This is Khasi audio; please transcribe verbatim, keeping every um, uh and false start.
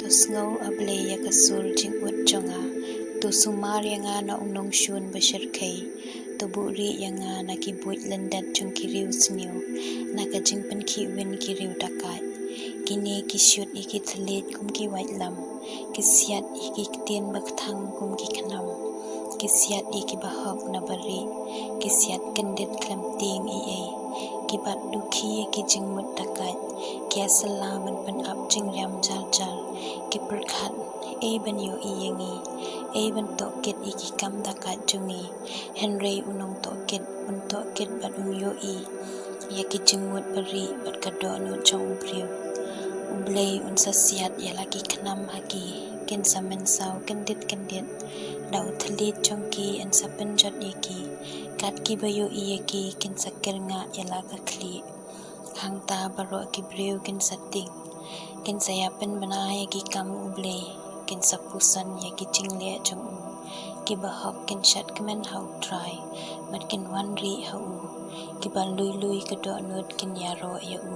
Sngew, A Blei, ïa ka sur jingud jong nga. To sumar ïa nga na u nongshun ba shyrkhei. To buhrieh ïa nga na ki buit lyndet jong ki riewsniew, na ka jingpynkhih win ki riew dakaid. Kine ki shut ïa ki thylliej kum ki waitlam, ki siat ïa ki ktien ba kthang kum ki khnam, ki siat ïa ki bahok na barieh, ki siat kyndit khlem tieng ei ei, ki bat dukhi ïa ki jingmut dakaid, ki ïasylla ban pynap jingriam jal jal, ki pyrkhat, ei ban ïohi ïa ngi, ei ban tohkit ïa ki kam dakaid jong ngi. Hynrei u nongtohkit un tohkit bad un ïohi ïa ki jingmut barieh bad ka dohnud jong u briew. U Blei un sa siat ïa la ki khnam ha ki, kin sa mynsaw kyndit kyndit. Da u thylliej jong ki yn sa pynjot ïa ki, kat kiba ïohi ïa ki kin sa kyrngah ïa la ka khlieh. Hangta baroh ki briew kin sa tieng, kin sa ïa pynbna ïa ki kam U Blei, kin sa puson ïa ki jingleh jong u. Ki bahok kin shad kmen ha U Trai, bad kin wan rieh ha u. Kiba lui lui ka dohnud kin ïaroh ïa u.